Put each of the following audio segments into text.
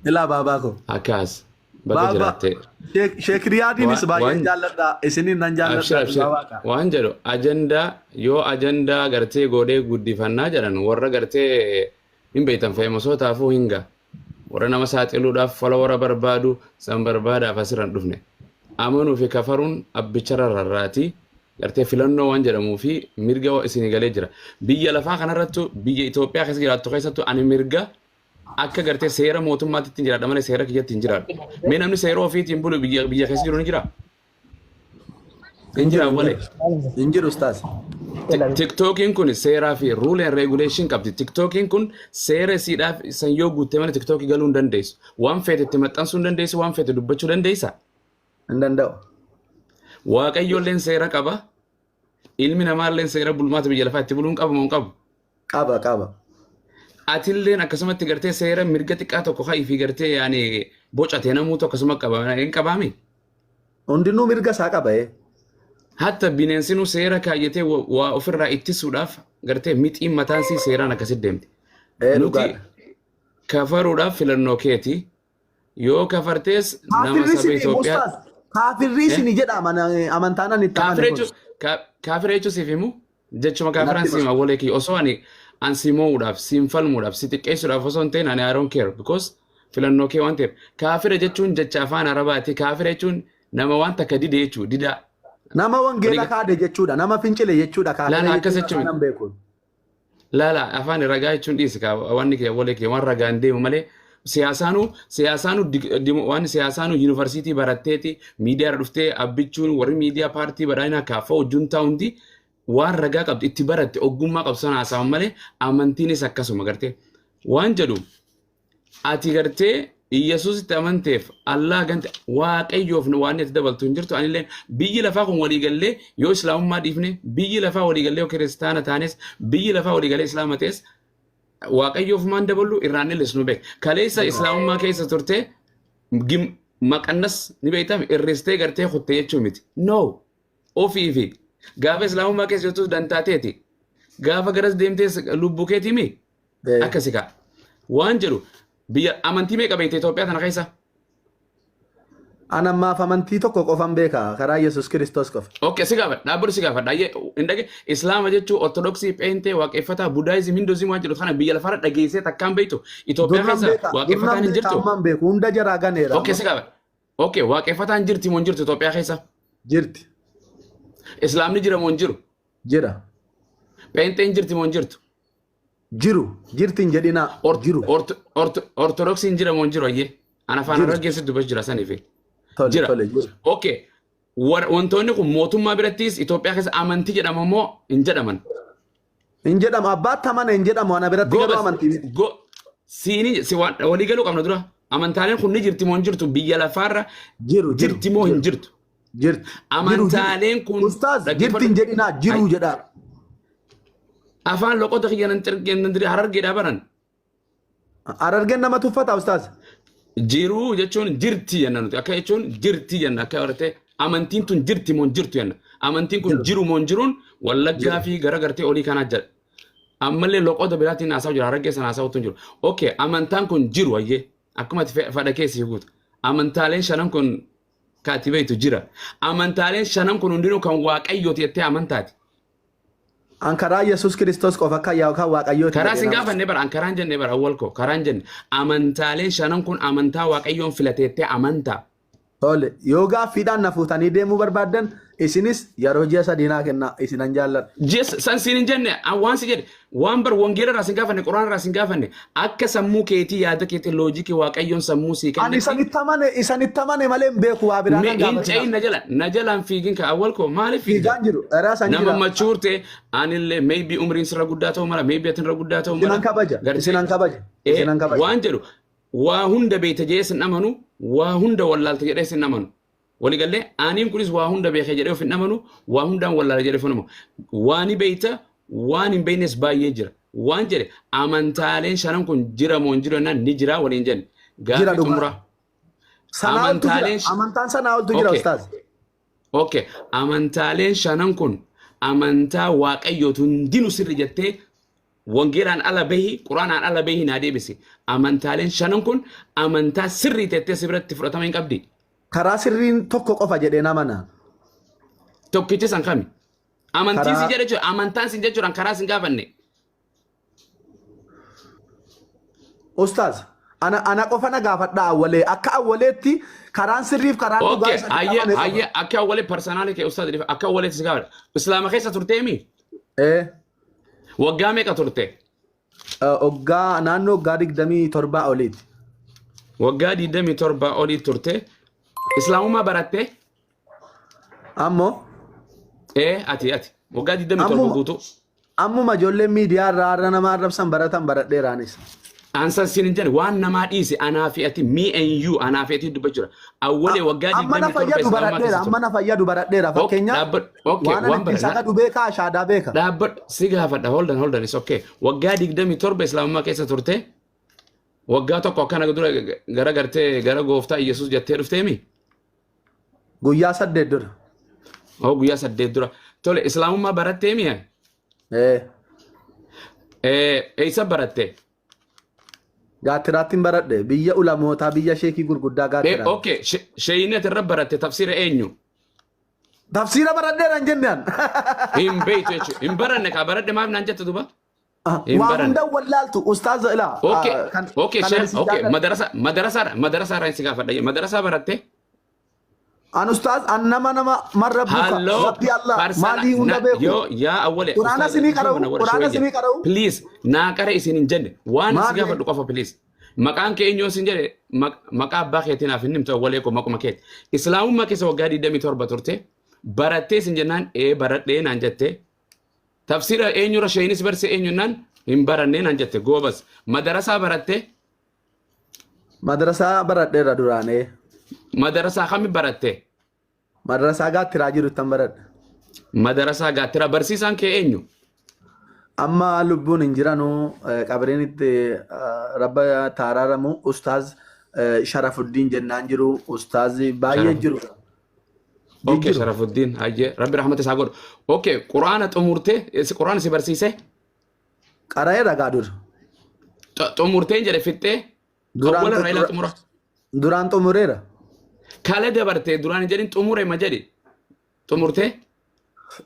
Ilaa baabaa koo. Akkaas baga Baaba jiraatte. Sheek Riyaadiinis baay'een Waan jaalladha. Isiniin nan abshir jaalladha abshir dhugaa waaqa. Waan jedhu ajandaa yoo ajandaa gartee godhee guddifannaa jedhan warra gartee hin beektan feemasootaafuu hin ga'a. Warra nama saaxiluudhaaf follower barbaadu san barbaadaaf asirra hin dhufne. Amanuu fi kafaruun abbicharra rarraati. Gartee filannoo waan jedhamuu fi mirga isinii galee jira. Biyya lafaa kanarrattu, biyya Itoophiyaa keessa jiraattu keessattu, ani mirga akka gartee seera mootummaatti ittiin jiraadha malee seera kiyyatti hin jiraadhu. Mee namni seera ofiitiin bulu biyya keessa jiru ni jiraa? Hin Hin jiru jiraa hin malee. jiru. Hin jiru ustaaz. TikTokiin kun seeraa fi rule and regulation qabdi. TikTokiin kun seera isiidhaaf san yoo guutte malee TikTokii galuu hin dandeessu. Waan feete itti maxxansuu hin dandeessu, waan feete dubbachuu dandeessa. Hin danda'u. Waaqayyoolleen seera qaba. Ilmi namaalleen seera bulmaata biyya lafaa itti buluun qaba moo hin qabu? Qaba qaba. Atilleen akkasumatti gartee seera mirga xiqqaa tokko ka'ii fi gartee yaani bocate namuutu akkasuma qaba. Hin qabaami? Hundinuu mirga isaa qaba. Ee. Hatta bineensinuu seera kaayyatee waa ofirraa ittisuudhaaf gartee mixiin mataan sii seeraan akkasitti deemti. Ee Nuti dhugaadha. kafaruudhaaf filannoo keeti. Yoo kafartees nama Kaafirri saba isinii Itoophiyaa. ustaaz. Kaafirri isinii jedha amantaan ani itti amane Kaafira kun. jechuun kaafira jechuun siif himu jechuma kaafiraan Natti siima awwalee kiyya osoo ani an si moo'uudhaaf siin falmuudhaaf si xiqqeessuudhaaf osoo hin ta'in, ani I don't care because filannoo kee waan ta'eef. Kaafira jechuun jecha afaan Arabaati. Kaafira jechuun nama waan takka dide jechuu didaa. Nama wangeela Walii kaade jechuudha. Nama fincile jechuudha. Kaafira Laala akkas jechuun jechuun afaan hin beeku. Laala afaan ragaa jechuun dhiisi kaa wanni kee awwalee kee waan ragaan deemu malee siyaasaanuu waan siyaasaanuu yuunivarsiitii baratteeti miidiyaa irra dhuftee. Abbichuun warri miidiyaa paartii badhaadhinaa kaafaa juntaa hundi waan ragaa qabdu itti baratte ogummaa qabdu sana haasa'an malee amantiinis akkasuma gartee waan jedhu ati gartee Iyyasuusitti amanteef Allah gante Waaqayyoof waan itti dabaltu hin jirtu. Anillee biyyi lafaa kun waliigallee yoo islaamummaa dhiifne, biyyi lafaa waliigallee yoo kiristaana taanes, biyyi lafaa waliigalee islaama ta'es, Waaqayyoof maan daballu irraan illisnu beek. Kaleessa islaamummaa keessa turte maqannas ni beektam irristee gartee kutte jechuu miti. No, ofii fi gaafa islaamummaa keessa jirtus dantaateeti, gaafa garas deemtees lubbuu keetii mi akkasi kaa. Waan jedhu biyya amantii meeqa beekte Itoophiyaa tana keessa? An ammaaf amantii tokko qofan beeka, karaa Yesuus Kiristoos qofa. Okay, si gaafadha. Dhaabbatu si gaafadha. Ayyee, hin dhage. Islaama jechuun Ortodoksii, Pheenxee, Waaqeffataa, Budaayizim, Hinduuzim waan jedhu kana biyya lafaarra dhageessee takkaan beektu? Itoophiyaa Durran keessa beeka. Durran waaqeffataan hin beeka, jirtu? amman beeku. Hunda jaraa ganeera Okay, amma. si gaafadha. Okay, waaqeffataan jirti moo hin jirtu Itoophiyaa keessa? Jirti. Islaamni jira moo hin jiru? Jira. Pheenxeen jirti moo hin jirtu? Jiru. Jirti hin jedhinaa. Jiru. Ortodoksiin jira moo hin jiru? Ayyee. Ana afaan Jiru. Harargeessi dubbachuu jira saniif. Tole Jira. tole jiru. Okay. Wantoonni kun mootummaa birattis Itoophiyaa keessa amantii jedhama moo hin jedhaman? Hin jedhamu. Abbaatti amane hin jedhamu. Ana biratti garuu Goobas. amantii miti. Go siini si waan walii galuu qabna dura. Amantaaleen kun ni jirti moo hin jirtu biyya lafaarra? Jiru jiru. Jirti moo hin Jiru. jirtu? Jirti. Jiru jiru. Amantaaleen kun Ustaaz jirti dhaggeeffadhu. hin jedhinaa, jiru Ay, jedhaa. Afaan loqota kiyya nan xirgeen nan dire Harargeedhaa baran. Harargeen nama tuffata ustaaz. Jiruu jechuun jirti jenna nuti. Akka jechuun jirti jenna. Akka bartee amantiin tun jirti moo hin jirtu jenna. Amantiin kun Jiru. jiru moo hin jiruun Wallaggaa Jiru. fi gara gartee olii kanaa jedha. Ammallee loqota biraatiin haasa'u jira. Harargee sana haasa'utu hin jiru. Okay, amantaan kun jiru ayyee. Akkuma ati fedha keessi guutu. Amantaaleen shanan kun ka ati beektu jira. Amantaaleen shanan kun hundinuu kan Waaqayyooti jettee amantaati? An karaa Yesuus Kiristoos qofa kan yaa'u kan Waaqayyooti Karaa jedhee sin nama. gaafanne bara, an karaan jenne bara, awwal koo karaan jenne. Amantaaleen shanan kun amantaa Waaqayyoon filateettee amantaa? Tole, yoo gaaffiidhaan na fuutanii deemuu barbaaddan isinis yeroo ji'a 3 naa kennaa, isinan jaalladha. Ji'a san siin hin jenne. An waan si jedhe waan bar wangeela irraa sin gaafanne, quraana irraa sin gaafanne. Akka sammuu keetii, yaada keetii, loojikii Waaqayyoon sammuu sii Ani kennetti. isanitti amane malee hin beeku, waa biraa Me nan hin gaafatinaa. ce'in, na jalaan fiigin ka awwal koo, maaliif fiigda? Fiigaan jiru, eraa san Nama jira. machuurte anillee maybe umriin sirra guddaa ta'uu mala, maybe atin irra guddaa ta'uu Isinan mala. kabaja, Gartee isinan kabaja, isinan kabaja. Waan jedhu waa hunda beekta jedhee sin amanu, waa hunda wallaalta jedhee sin amanu. Waliigallee aniin kunis waa hunda beekee jedhee of hin amanu, waa hundaan wallaala jedhee of hin amanu. Waan ni beekta, waan hin beeknes baay'ee jira. Waan jedhe amantaaleen shanan kun jira moo hin jiru jennaan ni jira waliin jenne. Jira Gaaffii dhugaa. xumuraa. Sanaa oltu jira. Amantaaleen Amantaan sanaa oltu jira Okay. ustaaz. Okay. Amantaaleen shanan kun amantaa Waaqayyootu hundinuu sirri jettee Wangeelaan ala bahi, Quraanaan ala bahi naa deebisi. Amantaaleen shanan kun amantaa sirrii teettee si biratti fudhatama hin qabdi? Karaa sirriin tokko qofa jedhee namana. Tokkichi san kami? Amantiin Karaa si jedhe jechuudha. Amantaan sin jechuudhaan karaa sin gaafanne. Ustaaz, ana qofa na gaafadha awwalee. Akka awwaleetti karaan sirriif karaan dhugaa Okay, isa itti hayyee amane qofa. hayyee akka awwalee personalii kee ustaaz dhifa akka awwaleetti si gaafadha. Islaama keessa turteemi? Eh, Waggaa meeqa turte? Waggaa naannoo waggaa 27 oliiti. Waggaa 27 olii turte. Islaamummaa barattee? Ammoo Ee ati waggaa 27 ammuma guutuu. ammuma ijoolleen miidiyaa irraa har'a nama arrabsan baratan baradheeraanis. Ansan siin hin jenne waan namaa dhiise anaa fi ati, me and you, anaa fi ati dubbachuu jira. Awwalee waggaa Amma na 27 fayyadu islaamummaa baradheera. keessa Amma turte. na fayyadu baradheera. Okay, Fakkeenyaaf dhaabbadhu. Okay, waan ani waan ittiin bara sagadu beeka, shaadaa beeka. Dhaabbadhu si gaafadha. Hold on, hold on, it's okay. Waggaa 27 islaamummaa keessa turte. Waggaa tokko akkana dura gara gartee gara gooftaa Iyyasuus jettee dhufteemi? Guyyaa 8 dura. Oh, guyyaa 8 dura. Tole, islaamummaa baratteemi? Eh, Eessa baratte? Gaattiraattiin baradhe, biyya ulamootaa, biyya sheekii gurguddaa gaattiraatti. Okay, sheeyinii ati irra baratte tafsiira eenyu? Tafsiira baradheera hin jenne an. Hin beektu jechuudha. Hin baranne kaa baradhe maaf naan jette duba? Hin Waa baranne. hunda wallaaltu ustaaza ilaa. Okay, Kan okay, kan sheekh, ani si okay, jaalladhu. madarasa madarasaadha madarasaadhaan si gaafadha. Madarasaa baratte? An ustaaz an nama man rabbuka Halloo rabbi Allah farsana maalii hunda na beeku. yoo yaa awwale Quraana ustaaz sinii qara'u dhiifama na warra quraana showee sinii jedhe. qara'u. Please naa qara isin hin jenne waan si Maali gaafadhu qofa please. Maqaan kee eenyuun sin jedhe maqaa abbaa keetii naaf hin himtu awwalee koo maquma keeti. Islaamummaa keessa waggaa 27 turte barattee sin jennaan ee baradhee naan jette. Tafsiira eenyurra sheeyinis barse eenyunnaan hin barannee naan jette goobas. Madarasaa baratte? Madrasaa baradheera duraanee. Madarasaa kami baratte? Madrasaa gaattiraa jiruttan baradhe. Madarasaa gaattiraa barsiisaan kee eenyu? Amma lubbuun hin jiranu, qabriin itti rabba taaraaramu, ustaaz Sharafuddin jennaan jiru, ustaaz baay'ee jiru. Okay, Jijjiru. Sharafuddin hayyee rabbi rahmata isaa godhu. Okay, Quraana xumurtee Quraana si barsiise? Qara'ee ragaa dura. Xumurteen jedhe fixxee Duraan awwala irraa ilaa xumura. Duraan xumureera. Kale dabartee duraan hin jedhin xumure ma jedhi. Xumurtee?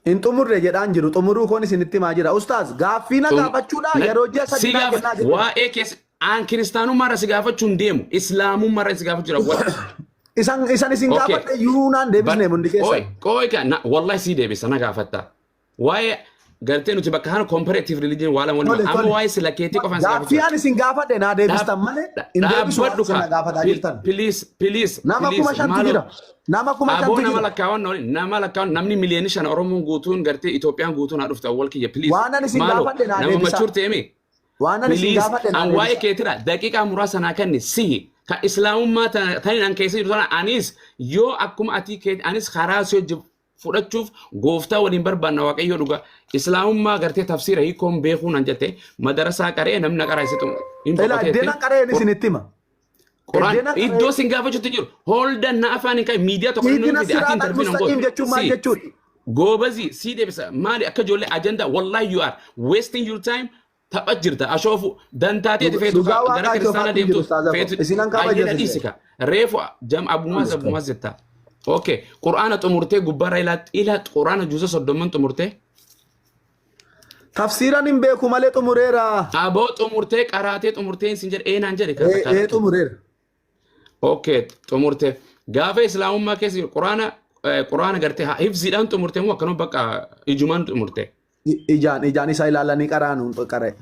Hin xumurre jedhaan jiru. Xumuruu koon isinitti himaa jira. Ustaaz, gaaffii na gaafachuudha yeroo ji'a 3 Si naa gaafa kennaa jedhe. Waa'ee keessa aan kiristaanummaa irra si gaafachuu hin deemu. Islaamummaa irra si gaafachuu jira. Isan isin gaafadhe iyyuu naan deebisne hundi Qoy keessan. Qoy ka na wallahi si deebisa na gaafatta. Waa'ee gartee nuti bakka kana comparative religion waa lama waliin amma waa'ee sila keetii qofaan si Gaaffii gaafachuu. ani isin gaafadhe naa deebistan malee hin deebisu waan Dhaabbadhu isin na ka. gaafataa jirtan. Please, please, Nama please 5,000tu maaloo. jira. Nama kuma Aboo shantu nama jira. lakkaawwan oli nama lakkaawwan namni miliyoonni 5 Oromoon guutuun gartee Itoophiyaan guutuun haa dhuftu awwal kiyya please. Waan ani isin Maaloo gaafadhe naa nama deebisaa. machuur ta'e Waan ani isin Please, gaafadhe naa an waa'ee deebisaa. keetira daqiiqaa muraasa naa kenni sihi ka islaamummaa taniin an keessa jiru tana anis yoo akkuma atii keeti anis karaa si hojii fudhachuuf gooftaa waliin barbaanna waaqayyoo dhugaa islaamummaa gartee tafsiira hiikoon beekuu nan jette madarasaa qaree namni qaraa isitu hin Ilaa boqotee iddeen an qara'een isinitti hima. Quraan Iddeen an qara'ee iddoo sin gaafachuutti jiru holdan na afaan hin qabe miidiyaa tokko namni Ihdina fide ati siraatal interview nan mustaqiim gootu jechuun maal si jechuudha? Goobazi sii deebisa maali akka ijoollee agenda wallahi you are wasting your time tapha jirta ashoofu dantaateeti feetu Dhugaa gara waaqaa kiristaana Itoophiyaatti hin jiru deemtu ustaaza koo. feetu Isinan kabaja ayyana isin. dhiisika reefu jam abumaas abumaas jetta okay qur'aana xumurtee gubbaarra ilaa ilaa qur'aana juuza 30 xumurtee. Tafsiiran hin beeku malee xumureera. Aboo xumurtee qaraatee xumurtee sin jedhe eenaan jedhe Ee ee xumureera. Okay, xumurte. Gaafa islaamummaa keessa jiru quraana quraana gartee hifziidhaan xumurte moo akkanuma bakka ijumaan xumurte? Ijaan isa ilaalanii qaraanu qara'e.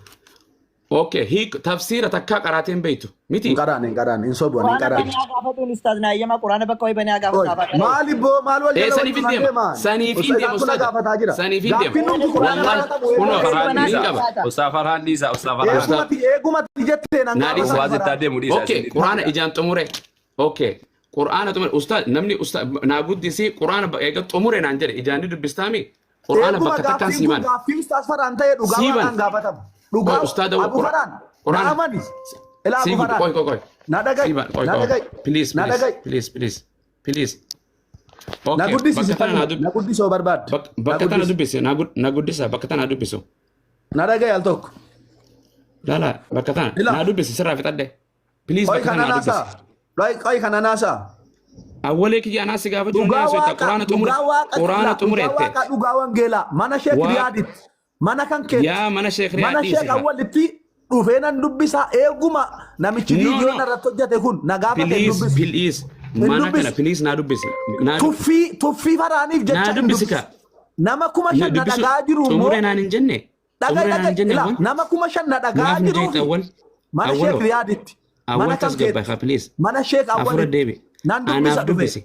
Okay, hiik tafsiira takkaa qaraateen beektu miti. Hin qaraan, hin qaraan, hin sobu, hin Quraana qaraan. banee haa gaafatuun ustaaz naayyama quraana bakka wayii banee haa gaafatu Oi, afaan qara'e. maali boo maal wal jala Saniif hin wal deema. deema? Saniif hin deema Ustaaz na ustaaza. gaafataa jira. Saniif hin deema. Gaaffiin nuti quraana Wallahi baratamu kunoo eeguma Farhaan ni dhiisa. qaba. Ustaaz Farhaan dhiisa. Ustaaz Farhaan. Eegumati eegumati jettee nan Naa gaafata dhiisa. Ustaaz itti adeemu dhiisa. Okay, quraana ijaan xumure. Okay, quraana xumure. Ustaaz namni ustaaz naa guddisii quraana eega xumure naan jedhe ijaan ni dubbistaami. Quraana Eeguma bakka takkaan gaaffiin kun siiban. gaaffii ustaaz Farhaan ta'e dhugaa Siiban. waaqaan gaafatama. Dhugaa Qoy ustaada Abu Farhaan na quraana amani. Ilaa Abu sii guddi Farhaan qoy qoy qoy. na dhaga'i Siiban qoy na qoy. dhaga'i Please na please dhaga'i please please please. na Okay, guddisi bakka si tana naa falma dubbi na guddisoo barbaadde na bakka tana guddisi dubbisi na guddisa bakka tana dubbisu. Na dhaga'i al tokko. Laala bakka tana Ila. naa dubbisi sirraa fixadhe. Please Qoy bakka tana kana naa dubbisi. naasaa. Qoy kana naasaa. Awwalee kiyya anaa si gaafachuu Dhugaa dandeessu waaqa quraana xumure dhugaa waaqa quraana dhugaa xumure jette. waaqa dhugaa wangeelaa mana sheek Riyaaditti mana kan keetti Yaa mana sheek Riyaad mana dhiisi sheek haa. Awwalitti dhufee nan dubbisaa eeguma namichi No viidiyoo no narratti hojjete kun na gaafate hin please dubbisu. please Hin mana kana dubbisu. please naa dubbisi. Naa Tuffii tuffii faraaniif naa jecha hin dubbisi dubbisu. kaa. Nama 5,000 na Dubbisu dhagaa jiru immoo xumure naan hin jenne. dhagaa Xumure naan dhagaa hin jenne ila awwal. nama 5,000 na dhagaa Maaf hin jiruu jeeqxe fi awwal. mana sheek Awwaloo. Riyaaditti mana Awwal kan tasgabbaa'e keetti haa please. mana sheek Hafuura Awwalitti deebi. nan dubbisa Anaaf dhufe dubbisi.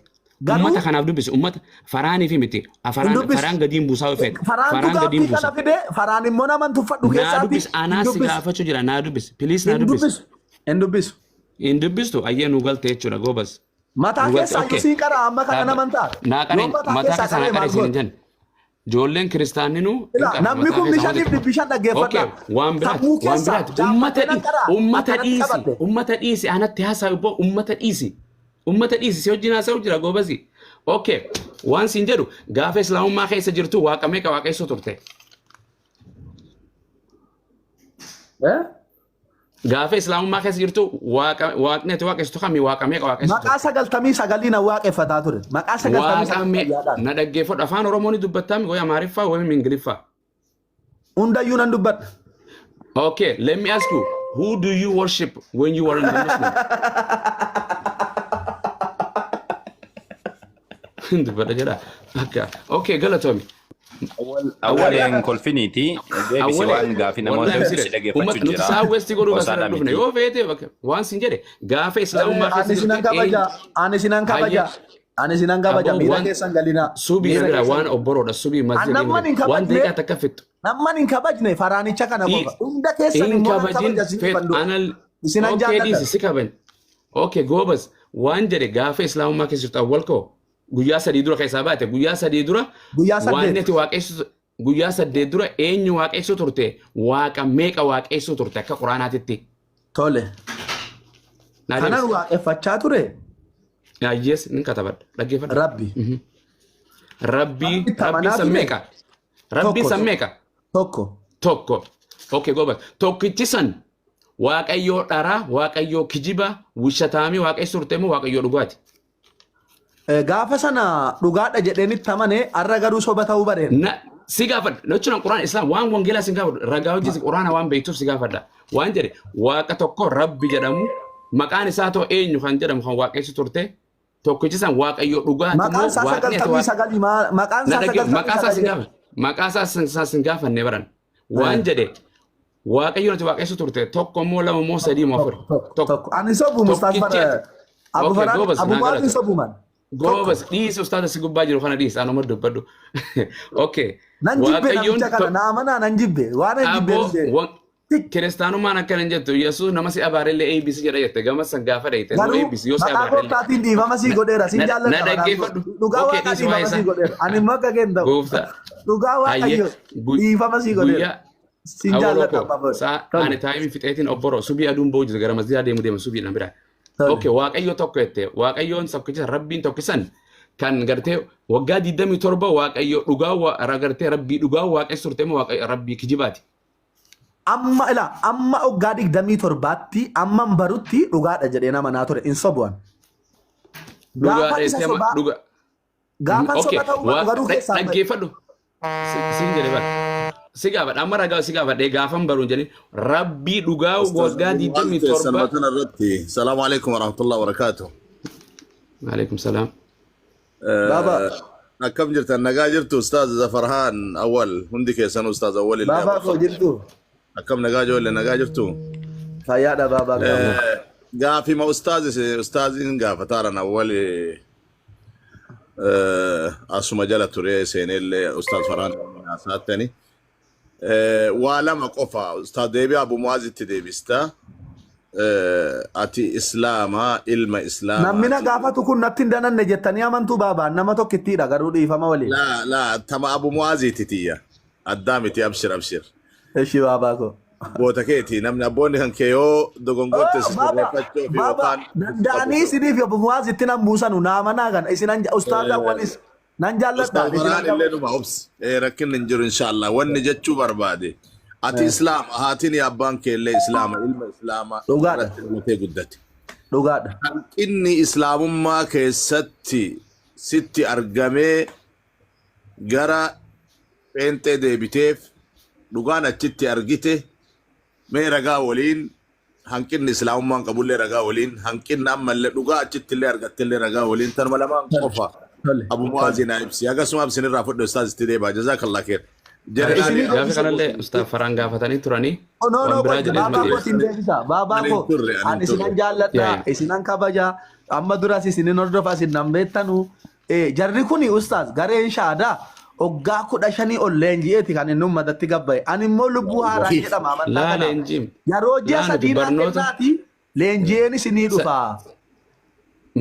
garuu Ummata kanaaf dubbisi. Ummata faraanii fi miti. hin Faraan dubbisu. faraan gadiin buusaa feete. Faraantu Faraan gadiin gaaffii kana buusa. fide faraan immoo naman tuffadhu Naa keessaati dubbisi. hin Anaa si dubbisu. gaafachuu jira. Naa dubbisi. Please naa Hin dubbisi. dubbisu. Hin dubbisu. Hin dubbistu ayyee nu galte jechuudha goobas. Mataa Nu galte keessaa okay. iyyuu siin qara amma kana Dhaabba. naman ta'a. Naa Yoo qareen mataa mataa keessaa keessaa naa qaree qaree maal siin hin goota? jenne. Ijoolleen kiristaanninuu hin Ila qara namni mataa kun keessaa bishaaniif wanti dhibbi shan Okay, dhaggeeffadha. waan biraati, Sammuu waan keessaa biraati. Ummata jaaffattee nan dhi, qaraa ummata akkanatti dhiisi, qabatte. ummata dhiisi. Anatti haasa'u boo, ummata dhiisi. Ummata dhiisi, si wajjin haasa'u jira goobasi. Okay, waan siin jedhu gaafa islaamummaa keessa jirtu waaqa meeqa waaqessuu turte? Eh? Gaafa islaamummaa keessa jirtu waaqa waaqni ati waaqessitu kami waaqa meeqa waaqessu Maqaa turte? 99 na waaqeffataa ture. Maqaa sagaltamii Waaqa sagal mee fayyaadhaan. na dhaggeeffadhu afaan Oromoo ni dubbattaa mi wayi Amaariffaa wayi Ingiliffaa? Hundayyuu nan dubbadha. Okay, let me ask you, who do you worship when you were in the Muslim? Dubbadha jedha. Akka. Okay, galatoomi. Awwaleen kolfiniiti deebisi Awwalee waan gaafii namoota wallahi si misire dhaggeeffachuu uummata nuti jira. saa westi godhuuf Qosaadha asirra dhufne miti. yoo feete bakka waan sin jedhe gaafa islaamummaa Ani keessa sinan jirtu kabaja. eenyu Ani sinan kabaja. hayyee Ani sinan kabaja. aboo Miira waan keessan galinaa. subii Miira na bira keessan waan obboroodha subii An masjida namman deemne hin waan kabajne daqiiqaa takka fixxu. namman hin kabajne faraanicha kana qofa. Hunda keessan In immoo nan kabajin kabaja sin feet dhufan dura. anal Isinan okay jaalladha. dhiisi si kaban okay goobas waan jedhe gaafa islaamummaa keessa jirtu awwal koo guyyaa 3 dura keessaa baate guyyaa 3 dura Guyyaa waan 8. ati waaqessu guyyaa 8 dura eenyu waaqessu turte waaqa meeqa waaqessu turte akka quraanaatitti Tole. naa Kanan deebisi. waaqeffachaa ture Ayyees nin katabadha dhaggeeffadha. Rabbi. Rabbii Rabbi rabbii tamanaa san ture meeqa rabbii tokko san meeqa tokko. tokko. Okay goobas tokkichi san waaqayyoo dharaa waaqayyoo kijiba wishataamii waaqessu turte moo waaqayyoo dhugaati. Gaafa sana dhugaadha jedheen itti amane har'a garuu soba ta'uu bareera. Na si gaafadha jechuun quraan islaam waan wangeelaa sin gaafadhu ragaa hojii quraana waan beektuuf si gaafadha waan jedhe waaqa tokko rabbi jedhamu maqaan isaa too eenyu kan jedhamu kan waaqessu turte tokkichi san waaqayyoo dhugaati Maqaan moo isaa waaqni ati sagaltamii waaqa sagalii maqaan na isaa dhagge sagaltamii maqaa isaa sin sagalii. gaafa maqaa isaa sin gaafanne baran waan jedhe waaqayyoon ati waaqessu turte tokko moo lama moo sadii moo afur Tokko tokko tokko. Ani sobu Mustaaf tokkichi ati Abu okay Faraan goobas Abu naa Mu'aaz hin galata sobu man. Tokko. goobas dhiisi ustaaza si gubbaa jiru kana dhiisi anuma dubbadhu okay Nan jibbe waaqayyoon namicha kana na amanaa nan jibbe waan hin jibbeef aboo jee. Kiristaanummaan akkana hin jettu Yesuus nama si abaarellee eebbisi jedha jette gama san gaafa dhayite nu Garuu eebbisi yoo si maqaa abaarellee gooftaatiin dhiifama sii godheera sin na jaalladha baraan dhaggeeffadhu dhugaa okay waaqaa dhiisi waa'ee dhiifama sii isaa godheera ani immoo akka kee hin ta'u gooftaa dhugaa hayyee waaqayyo dhiifama sii godheera guyyaa sin awwaloo jaalladha koo abbaa boor saa tole ani taayimii fixeetiin obboroo subii aduun boojisu gara masjidaa deemu deema subii na bira tole okay waaqayyo tokko jette waaqayyoon tokkicha rabbiin tokkisan kan gartee waggaa 27 waaqayyo dhugaa gartee rabbii dhugaa waaqessu turte moo waaqayyo rabbii kijibaati. Amma ila amma waggaa 27tti amman barutti dhugaadha jedhee nama naa ture hin sobu'an. Dhugaadha Gaafan isa jettee amma sobaa dhuga. gaafan Okay soba ta'uu baatu garuu keessaan ba'e. Dhaggeeffadhu. Siin jedhe bara. Si gaafadha amma ragaa si gaafadhe gaafan baruun jedhee rabbii dhugaa Ustaz waggaa Abu Muaz 27. keessan irratti. Salaamu alaikum warahmatullahi wabarakatuh. Alaikum salaam. Baaba Akkam jirtan nagaa jirtu Ustaz Zafarhaan Awwal hundi keessan Ustaz Awwal illee baabaa koo jirtu Akkam nagaa ijoollee nagaa jirtu. fayyaadha baabaa koo. Gaafima Ustaz Ustaziin gaafataaran Awwal asuma jala ture seenellee Ustaz Farhaan haasattani. Waa lama qofa Ustaz deebii Abu Muazitti deebista. Ati Islaamaa ilma Namni na Islaamaati. gaafatu kun natti hin dananne jettanii amantuu baabaan nama tokkittiidha garuu dhiifama waliin. La la tama Abu Muaziiti tiyya. Addaa miti abshir abshir. Eshi baabaa koo. Goota keeti namni abboonni kan kee yoo dogongorte Oh, si baaba sirreeffachuu fi baaba yookaan danda'anii isiniif obbo Muwaaz itti nan buusanu naa amanaa kana isinan ustaaz awwalis nan jaalladha Ustaaz isinan Farhaan illee numa obsi. Rakkinni hin jiru inshaallah. Wanni jechuu barbaade. Ati Islaama, haatiin abbaan keellee Islaama, ilma Islaama Dhugaadha. irratti dhalatee guddate. Dhugaadha. Hanqinni Islaamummaa keessatti sitti argamee gara pheenxee deebiteef, dhugaan achitti argite mee ragaa waliin, hanqinni Islaamummaan qabullee ragaa waliin, hanqinni ammallee dhugaa achitti illee argattellee ragaa waliin, tanuma lamaan qofa. Tole. Abu Mu'aazii naa ibsi. Akkasuma isinirraa fudhe, ustaaz itti deebaa. Jazakallah khair. Isinii Gaafa kanallee ustaaf Faraan gaafatanii turanii Oh, no, no, waan biraa jedhee baabaa miti. kootiin deebisa. Baabaa Ani koo hin turre, ani ani hin isinan turre. jaalladha, Yaa. isinan kabaja. Amma duras isinin hordofa, isin nan beektanu. Jarri kuni, ustaaz, gareen shaadaa waggaa 15 ol leenji'eeti kan inni uummatatti gabbaa'e. Ani immoo lubbuu haaraan jedhama amantaa Laa kanaaf. leenjiin. Yeroo ji'a Laa nuti 3 naa barnoota kennaati leenji'een isinii dhufa.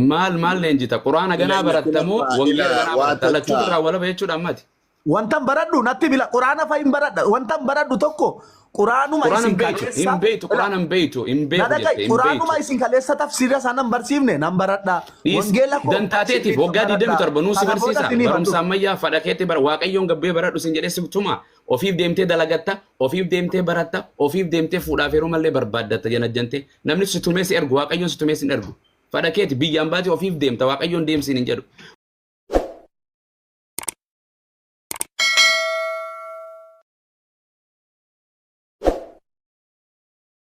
Maal maal leenjita? Quraana ganaa barattamoo wangeela Ila ganaa waa baratta? Lachuu takka irraa walaba jechuudha ammati. Wantan baradhu natti bila, quraana fa'i hin baradha. Wantan baradhu tokko quraanuma Quraana isin hin beektu, kaleessa. hin beektu, quraana hin beektu, hin beeku Na dhaga'i, jette, hin quraanuma beektu. isin kaleessa tafsiira isaa nan barsiifne nan baradha. Wangeela koo Dantaateetiif waggaa 27 nuu si Kana booda barsiisa. isinii Barumsa fadhu. ammayyaa fadhakeetti bara Waaqayyoon gabbee baradhu sin jedhee si tuma. Ofiif deemtee dalagatta, ofiif deemtee baratta, ofiif deemtee fuudhaaf yeroo mallee barbaaddatta janajjantee. Namni si tumee si ergu, Waaqayyoon si tumee si hin ergu. Fadhakeeti biyyaan baatee ofiif deemta, Waaqayyoon deemsiin hin jedhu.